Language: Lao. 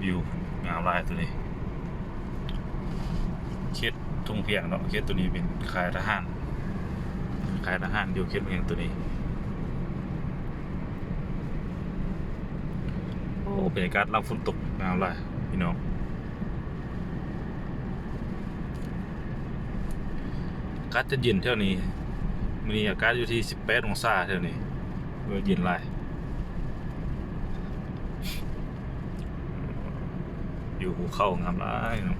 ວິວງາມຫຼາຍໂຕນີ້ ເຂດທົ່ງພຽງເນາະ. ເຂດໂຕນີ້ເປັນຄ້າຍທະຫານ ຄ້າຍທະຫານຢູ່ເຂດເມືອງໂຕນີ້. ໂອ້ ບັນຍາກາດລຳຝົນຕົກງາມຫຼາຍພີ່ນ້ອງ. ອາກາດຈະເຢັນແຖວນີ້ ມື້ນີ້ອາກາດຢູ່ທີ່ສິບແປດອົງສາແຖວນີ້ ເອີ ເຢັນຫຼາຍ ຢູ່ພູເຂົາງາມຫຼາຍເນາະ.